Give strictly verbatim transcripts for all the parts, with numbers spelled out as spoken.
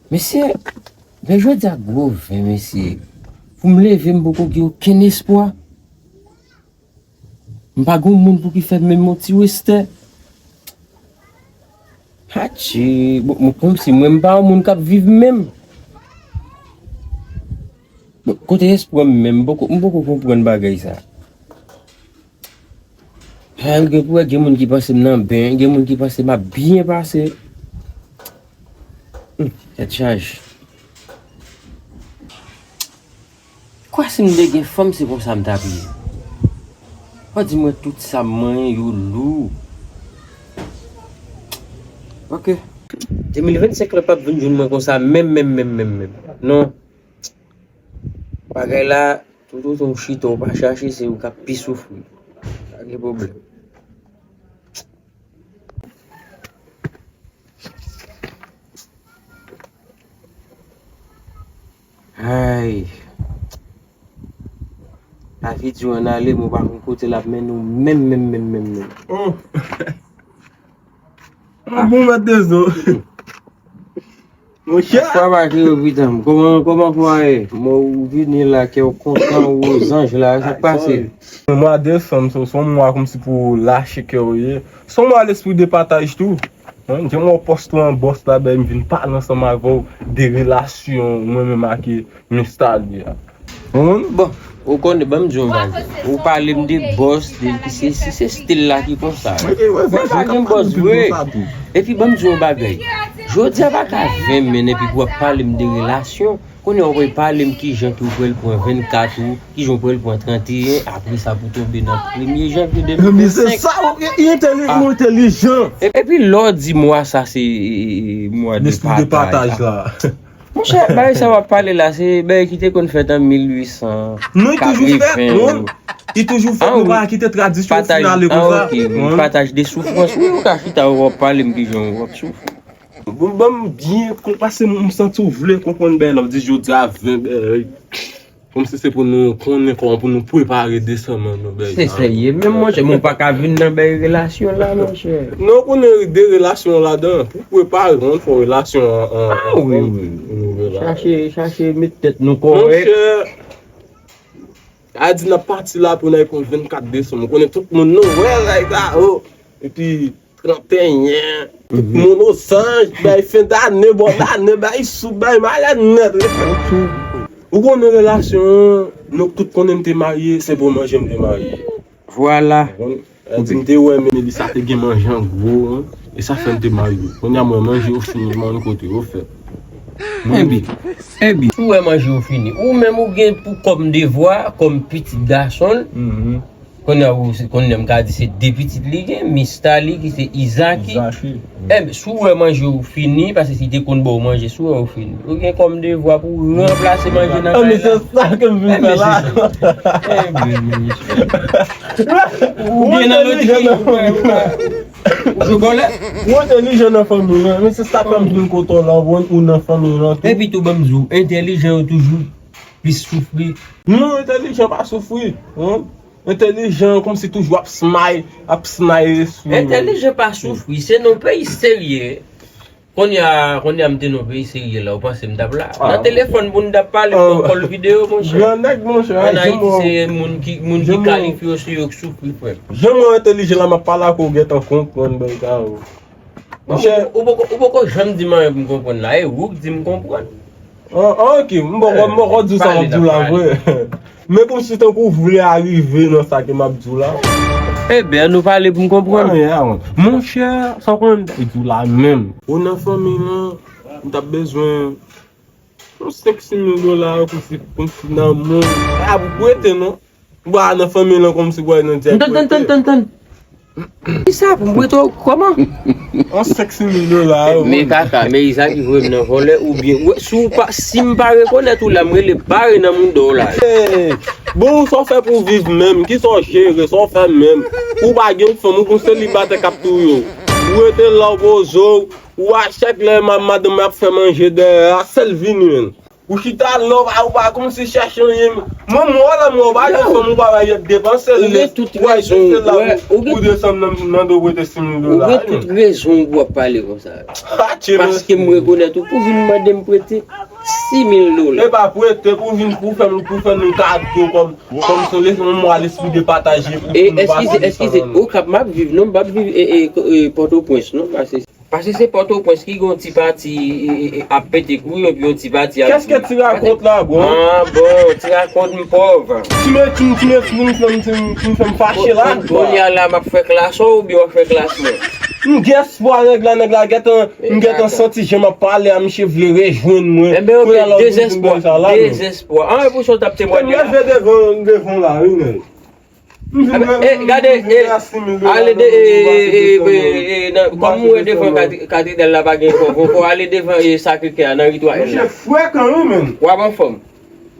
Mesye, men jodi a gwo ven, mesye. Pou m leve, m poko gen okenn espwa. M pa gen moun pou ki fè m menm yon ti westè. Hatchi, bon, m kòmsi mwen m pa yon moun k ap viv menm. Bon, kote espwa m menm, m poko, m poko konprann bagay sa. Ha, gen pou wè, gen moun ki panse m nan ben, gen moun ki panse m ap byen pase. Hmm, tèt chaje. Kwa si m te gen fanm, se konsa m t ap ye. Fò di mwen tout sa m manyen yo lou. Ok. De mil vennsenk la p ap vin jwenn mwen konsa menm, menm, menm, menm, menm. Non. Bagay la, toutotan w chita, w pa chache, se ou k ap pi soufri. Pa gen pwoblèm. Ay. Lavi di w ann ale, men w pa konn kote l ap mennen w menm, menm, menm, menm, menm. Oh. Ah, bon, mèt de zo. Monchè. Papa ki repitan m. Kòman, kòman pou w ye? Mwen, ou vini la, kè w kontan, ou ozanj la, sa k pase? Mwa desanm, se, se yon mwa kòmsi pou lache kè w ye. Se yon mwa lespri de pataj tou. Hein, jan m wè w pòs tou an bòs la, ben, m vin pale ansanm avè w de relasyon mwen menm ak Miss Thalie a. Ou konprann? Bon, ou konnen, ban m di w yon bagay. Ou pale m de bòs, de, se, se, se stil la ki konsa. Mwen pa gen bòs vre. Epi ban m di w yon bagay. Jodi a pa ka ven men epi pou w ap pale m de relasyon. Kounye a w pral pale m kijan ki w pral pran vennkat ou, kijan w pral pran tranteyen, apre sa pou tonbe nan premye janvye de mil vennsenk. Men se sa, ou, li entèli-, ou entèlijan. E-, epi lè w di mwa sa se, e, e, e, mwa de pataj la. Monchè, bagay sa w ap pale la, se bagay ki te konn fèt an mil uit san katreven. Non, li toujou fèt, non. Li toujou fèt, nou pa kite tradisyon yo fin ale konsa. Ah, wi, pataj de soufrans. Wi, ou ka chita, w ap pale m kijan w ap soufri. Bon, ban m byen konn, paske m santi w vle konprann bagay la, w di jodi a ven bagay. Kòmsi se pou nou konnen kòman pou nou prepare desanm nan, bagay sa. Se serye menm, monchè, men w pa ka vin nan bagay relasyon la, monchè. Non, konnen de relasyon ladan. Pou prepare, konn fò relasyon an, an, ah, an, wi, wi. Chache, chache met tèt nou kòrèk. Monchè, a di n ap pati la pou n al pran vennkat desanm. Ou konnen tout moun nou wè, like, ah, oh. Epi, tranteyen, tout moun ozanj, bay fen dane, bò dane, bay sou, bay malè nèt. Ou konnen relasyon an, nou tout konnen m te marye, se pou manje m te marye. Vwala. Ou konprann? Di m te wè men Melissa te gen manje an gwo, hein, e sa fè m te marye. Kounye a mwen manje yo fini, m ann kote yo fèt. Ebyen, ebyen, si w wè manje yo fini, ou menm ou gen pou kòm devwa, kòm pitit gason l, kounye a, ou, se, kounye a m ka di se de pitit li gen, Miss Thalie ki se Izaki. Izaki. Enben, si w wè manje w fini, paske si te konn ba w manje, si w wè w fini, ou gen kòm devwa pou w ranplase manje nan kay la. Enben, se sa ke m vin fè la. Enben, monchè. Ou byen nan lojik. Ou entèlijan nan fanmi an. Ou entèlijan nan fanmi an. Men se sa k fè m vin kote w la, ou konprann, ou nan fanmi an tou. Epi tou, ban m di w, entèlijan yo toujou plis soufri. Non, entèlijan pa soufri. Entèlijan kòmsi toujou ap smile, ap smile sou. Entèlijan pa soufri, se nan peyi serye. Kounye a, kounye a m te nan peyi serye la, ou panse m t ap la? Nan telefòn pou n t ap pale, pou kòl videyo, monchè. Grannèg, monchè, an Ayiti, se moun ki, moun ki kalifye yo, se yo k soufri, frè m. Jan mwen entèlijan la, m ap pale ak ou, ou gentan konprann bagay sa yo. Monchè. Ou, ou poko, ou poko janm di m anyen pou m konprann la. E ou k di m konprann. Ah, ah, ok, m poko, m poko di w sa m ap di w la vre. Men kòmsi tankou w vle arive nan sa ke m ap di w la. Ebyen, nou pale pou m konprann. Ah, yeah, man. Monchè, sa w konnen m t ap di w la menm. Ou nan fanmi lan, m t ap bezwen yon senk sis mil dola, kòmsi, kòmsi nan men w. A, pou prete, non. Ou pa nan fanmi lan kòmsi pou al nan djèl. Tann, tann, tann, tann, tann. Kisa pou m prete w kòman? Yon senk sis mil dola, wi. Men kaka, men Izaki voye m nan vòlè oubyen, ou, si w pa, si m pa rekonèt ou la, m rele bare nan mouda w la. Hey, bon, sa w fè pou w viv menm? Kisa w jere? Sa w fè menm? Ou pa gen fanm, ou gon selibatè k ap touye w. Ou rete la, w poze w, ou a chak lè ma-, madanm ap fè manje dèyè a, sèl vini menm. Ou chita la, ou pa, ou pa kòmanse chèche anyen. Mwen, mwen, la, mwen, ou pa gen fanm, ou pa bay depanse l. Ou gen tout rezon. Ou desann nan, nan do prete sis mil dola. Ou gen tout rezon pou w ap pale konsa. Paske m rekonèt ou pou vin mande m prete sis mil dola. E pa prete pou vin, pou fè m, pou fè m kado kòm, kòm se yon mwa lespri de pataje. E eskize, eskize, Okap m ap viv, non, m p ap viv e, e, e, Pòtoprens, non, paske Paske se Pòtoprens ki gen yon ti pati e, e, e, ap pete kouyon, epi yon ti pati ap. Kèske ti rakont la, bro? Ah, bon, ti rakont m pòv. Ti men, ti, ti men, ti, ti, ti, ti fè m fache la. Kounye a la, m ap fè klas ou oubyen w ap fè klas mwen? M gen espwa nèg la, nèg la gentan, m gentan santi jan m ap pale a, misye vle rejwenn mwen. Enben, ok, dezespwa, dezespwa. Ah, e pou sa w t ap temwanye la. M leve devan, devan la, wi, nèg. Gade, ale de, kòm mwen devan katedral la pa gen fò, fò, fò ale devan Sakre Kè a nan ri twa L la. Misye frekan, wi, menn. W ap anfòm.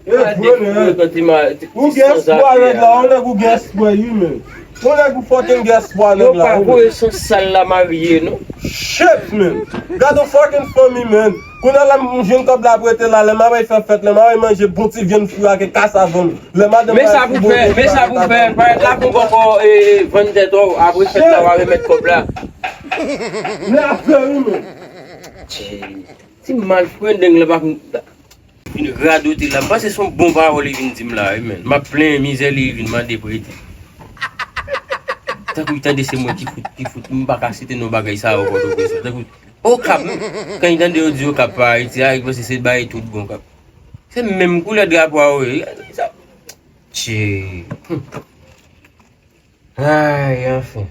Ou gen espwa nèg la, ou nèg ou gen espwa, wi, menn. Ou nèg ou fòten gen espwa nèg la, wi, menn. Yo pa voye san sal la marye, non. Shit, menn. Gade yon fucking fanmi, menn. Kounye a la, m jwenn kòb la prete la, lè m ap al fè fèt, lè m ap al manje bon ti vyann fri ak kasav. Lè madanm mwen foubo. Men sa pou fè, men sa pou fè, parèt la pou bòkò, e, e, vann tèt ou, apre fèt la, w a remèt kòb la. Men afè wi, men. Ti, ti malfrendeng la pa vin radote la. M panse se yon bon pawòl li vin di m la, wi, men. M ap plenyen mizè li, li vin mande prete. Tankou li tande se mwen ki fout, ki fout, m pa ka site non bagay sa yo Pòtoprens. Tankou Okap, kan li tande yo di Okap pa Ayiti, a, li panse se bay tout bon Okap. Se menm koulè drapo a yo ye. Sa, tchè. Ay, anfen.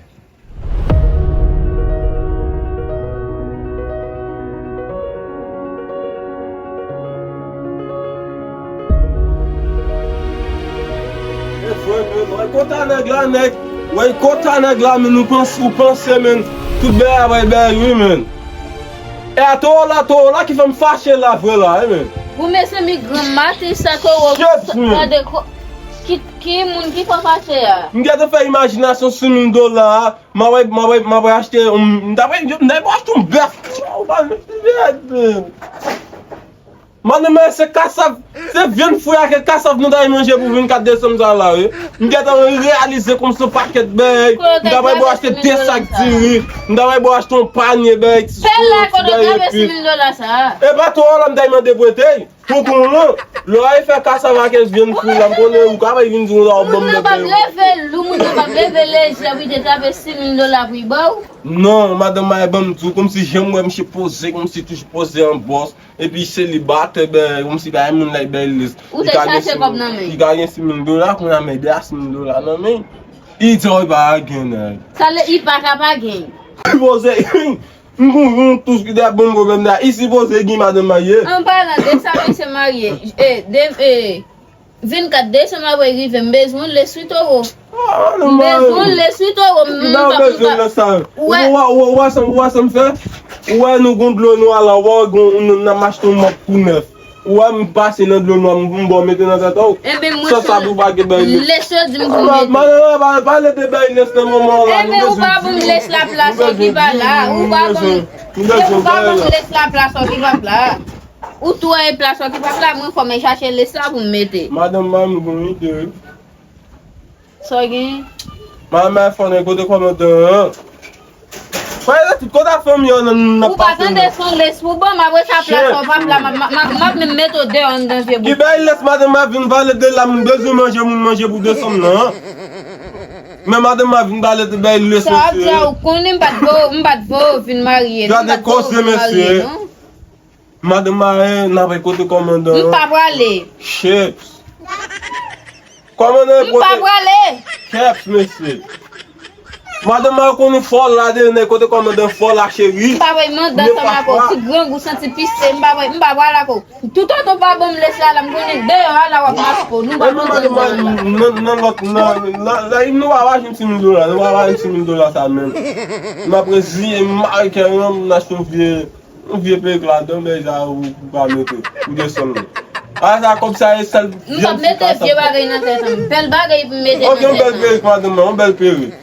E frè, men, wè kota nèg la, nèg. Wè kota nèg la, men nou panse, ou panse, men, tout bagay bay bèl, wi, men. E a towo la, towo la ki fè m fache la vre la, wi, men. Bon, mezanmi, granm maten sa, towo, tande, ki, ki moun ki fè w fache a? M gentan fè imajinasyon sis mil dola a, m ap, m ap, m ap achte, m ta, m ta pou achte yon bèf. Madanm mwen, se kasav, se vyann fri ak kasav nou ta manje pou vennkat desanm sa la, wi. M gentan reyalize kòmsi yon pakèt bèy. M ta bay pou achte de sak diri. M ta bay pou achte yon panye bèy, ti sou, ti bèy epi. E pa twò la m ta mande prete. Tonton lan, lè w al fè kasav ak vyann fri la, m konnen ou ka bay vin di w la w ban m bèy. Ou pa leve lou, moun nan pa leve lejè, wi, te trape sis mil dola pou l ba w. Non, madanm mwen ban m di w, kòmsi jan m wè misye poze, kòmsi toujou poze an bòs. Epi selibatè, bèy, kòmsi pa gen moun la, bèy lis. Ou te chache kòb nan men. Li ka gen sis mil dola, kounye a men de a sis mil dola nan men. Li di w li pa gen, nèg. Sa le, li pa ka pa gen. Poze, m gon yon tous ki te ap ban m pwoblèm la. Li sipoze gen madanm marye. An palan de sa, mesye marye. E, de, e, vennkat desanm apre rive, m bezwen lès wi towo. M bezwen lès wi towo. M pa bezwen lès sa. Ou wè, ou wè, ou wè sa m fè? Ou wè nou gon dlo nou ala, ou wè gon, nou, n ap achte yon mòp tou nèf. Ou wè m pase nan dlo nwa, m, m ba w mete nan tèt ou. Enben, mwen sa, sa pou pa gen bèy lès. Lès yo di m pou mete. Madanm, pa, pa lete bèy lès nan moman la. Enben, ou pa ban m lès la plas okipa la. Ou pa ban m, ou pa ban m lès la plas okipa la. Ou touye plas okipa la, mwen fò m chache lès la pou m mete. Madanm, m gon ide, wi. Sa w gen? Madanm, fò nèg kote kòmandan an. Fò nèg tout kote fanmi yo nan, nan. Ou pa tande son lès pou ban m, apre sa plas ou pa plas, m ap, m ap, m ap menm mete w deyò anndan vye bout. Ki bèy lès madanm ap vin pale de la, m bezwen manje, moun manje pou desanm nan. Men madanm ap vin pale de bèy lès. Sa w ap di a, ou konnen m pa t vo, m pa t vo vin marye, non, m pa t vo vin marye, non. Madanm marye, n ap kote kòmandan an. M pa prale. Shit. Kòmandan an pote. M pa prale. Kèps, mesye. Madanm marye konnen fò la de nèg kote kòmandan fò la cheri. M pa vle mande ansanm ak ou. Ti grangou santi pise, m pa vle, m pa prale ak ou. Toutotan w pa ban m lès la, la m konnen deyò a la w ap mache pou nou pa konn madanm marye nan, nan lòt, nan, nan, la, nou pa pa jwenn sis mil dola, nou pa pa jwenn sis mil dola sa menm. M ap reziye m ak kè m, m achte yon vye Yon vye perik ladan, men sa ou, ou ka mete. Ou desann li. A sa kòb sa e sèl. M p ap mete vye bagay nan tèt an. Bèl bagay pou m mete nan tèt an. Ok, yon bèl perik, madanm nan, yon bèl perik.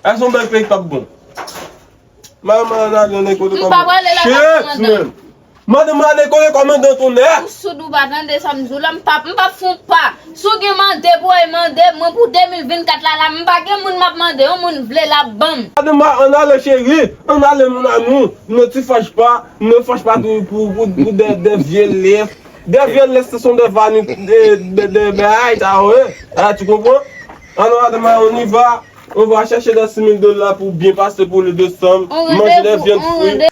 Èske yon bèl perik p ap bon? Madanm nan, nan, nan, nan, kote kòb. M pa prale la, shit, man. Madanm, ale kote kòmandan tonnè. Ou soud ou pa tande sa m di w la, m p ap, m p ap fè w pa. Si w gen mande pou w al mande, mwen pou de mil vennkat la, la, m pa gen moun m ap mande, yon moun vle l ap ban m. Madanm, ann ale cheri, ann ale mon amour, ne te fâche pas, ne fâche pas pour, pour, pour, pour des, des vieilles laisses. Des vieilles laisses, ce sont des vanité, des, des, des bagay, sa, wi. Ah, tu comprends? Alors, madanm, on y va, on va chercher des six mille dollars pour bien passer pour le décembre, manger des viandes frites.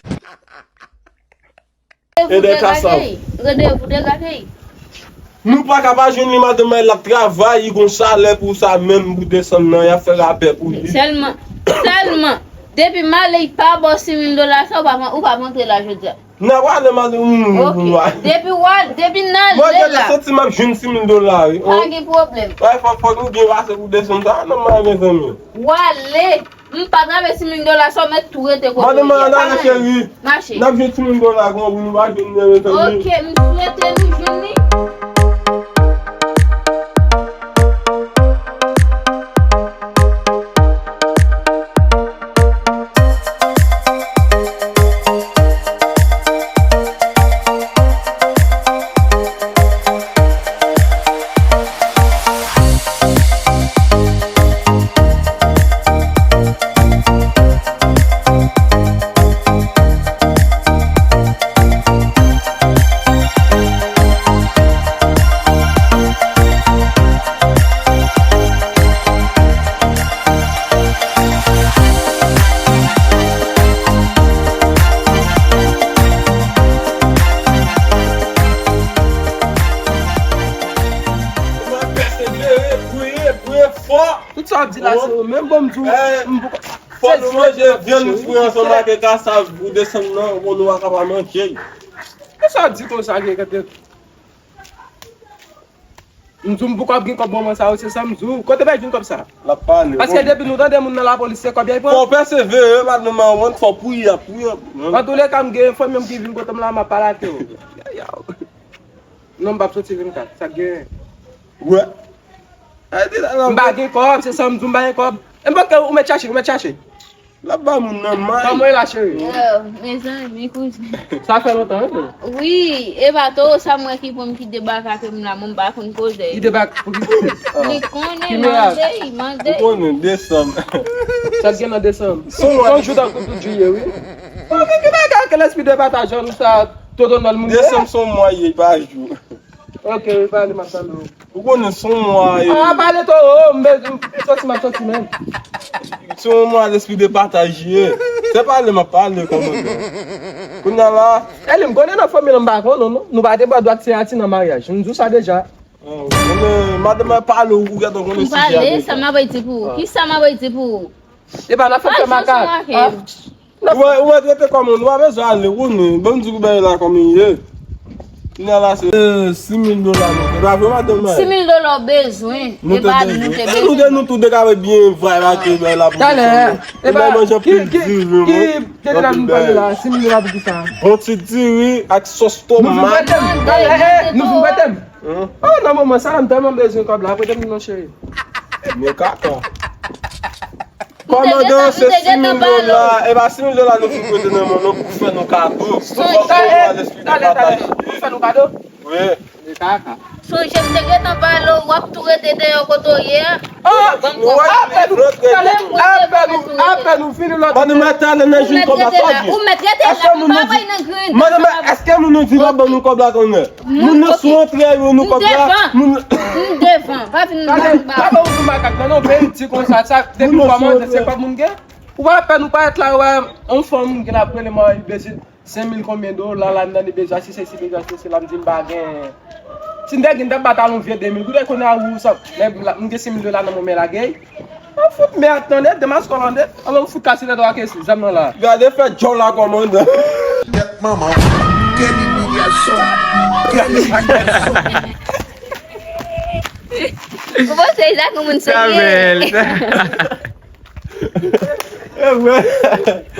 Ede ka sa. Randevou de lakay. Nou pa ka pa jwenn li, madanm, l ap travay, li gon salè pou sa menm, pou desann nan, y ap fè rapè pou li. Sèlman, sèlman, depi m ale, li pa ba w sis mil dola sa, ou pa, ou pa montre la jodi a. N ap ale, madanm, ou, ou, ou, ok. Depi w al, depi n ale la. Mwen gentan santi m ap jwenn sis mil dola, wi. Pa gen pwoblèm. Fòk, fòk nou byen pase pou desann sa, non, mezanmi. W ale. M pa travèse sis mil dola sa, w mèt tou rete kote w ye. Madanm, ann ale, cheri. Mache. N ap jwenn sis mil dola, granmoun, nou pa jwenn li, mezanmi. Ok, m swete nou jwenn li. Mwen pèsevere, priye, priye fò. Tout sa w ap di la, se ou menm, bon, m di w, m poko. Fò nou manje vyann fri ansanm ak kasav pou desann nan, pou nou pa ka pa manje. Kisa w ap di konsa, gen kante? M di w m poko ap gen kòb moman sa yo, se sa m di w. Kote bay jwenn kòb sa? L ap pale. Paske depi nou tande moun nan lapolis, se kòb y ap pran. Fò w pèsevere, madanm, mwen fò w priye, priye. Antouleka, m gen fanmi m ki vin kote m la, m ap pale ak yo. Yaw. Non, m p ap soti vennkat. Sa k genyen? Wè. M pa gen kòb, se sa m di w, m pa gen kòb. E m panse ou mèt chache, ou mèt chache. L ap ba moun nan may. Kòman w ye la, cheri? Yo, mezanmi, kouzen. Sa fè lontan, wi, tou. Wi, e pa towo sa m wè ki pran m ki debake ak m la, mwen m pa konn koze. Li debake pou ki? Li konnen, mande, mande. Ou konnen, desanm. Sa k gen nan desanm? Se yon jou tankou tout jiyè, wi. Ou gen ki bagay ak lespri de pataj, jan nou sa, Toto nan moun. Desanm se yon mwa ye, pa jou. Ok, wi, pale, m ap tande w. Ou konnen se yon mwa, e. A, pale tou, o, m bezwen soti, m ap soti menm. Se yon mwa lespri de pataj ye. Se pale m ap pale, kòmandan. Kounye a la. Eli, m konnen nan fanmi an, m pa konnen, non. Nou pa te bò dwat siyati nan maryaj. M di w sa deja. Madanm mwen pale, ou gentan konnen sijè a deja. Pale, sa m ap di pou ou? Kisa m ap di pou ou? E pa n ap fè makak. Ou wè, ou wè trete kòman, nou pa bezwen ale, ou konnen. Ban m di w bagay la kòman l ye. Kounye a la se, euh, sis mil dola, non. E pa vre, madanm mwen? Sis mil dola w bezwen. E pa nou te bezwen. Nou te, nou tou de ka byen vray la, ke bagay la pou talè. E pa manje anpil diri, wi. Ki, ki, ki, ki te la nou pale la, sis mil dola pou ki sa? Bon ti diri ak sòs tomat. Nou vin prete m. Talè, eh, nou vin prete m. Oh, nan moman sa, m tèlman bezwen kòb la, prete m non, cheri. Men kaka. Kòmandan, se sis mil dola. E pa sis mil dola nou fin prete nan men nou pou fè nou kado. Sonje, talè, talè, talè, pou fè nou kado? Wi. Sonje, m te gentan pale w, w ap tou rete deyò kote w ye a. Oh, apèn ou, talè, apèn ou, apèn ou fini lòt. Madanm, talè nan jwenn kòb la, sa w di? Ou mèt rete la, ou mèt rete la, m pa bay nan grenn. Madanm, èske moun nou di pa ban nou kòb la, konnen? Moun nan sou antre yo, nou kòb la. M devan. M devan. Pa vin nan ba. Talè, talè ou di makak nan non, peyi di konsa, sa, depi kòmandan, se kòb moun gen. Ou pa pè, nou parèt la, wè, yon fanm moun gen ap rele mwen, li bezwen senk mil konbyen dola, la, m tande bezwen sesi, bezwen sesi, la, m di m pa gen. Si m te gen, m t ap ba talè yon vye de mil goud, kounye a ou sa, men m gen senk mil dola nan men m, lage. An fout mèd, tande, demaskòl, tande. Alò, m fout kase lè dwa ke zam nan la. Gade fè djòl la, kòmandan. Tèt manman. Quelle humiliation. Quelle humiliation. Ou panse sa kon moun serye? E vre.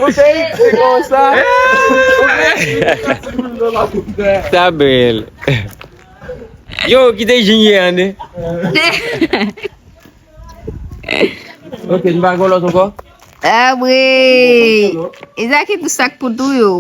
Ou se isi konsa. Ou se isi konsa. Sa bèl. Yo, kite Junior ande. Ok, nou pa gen lòt ankò? Abwe. Eza ki pou sak pou tou yo.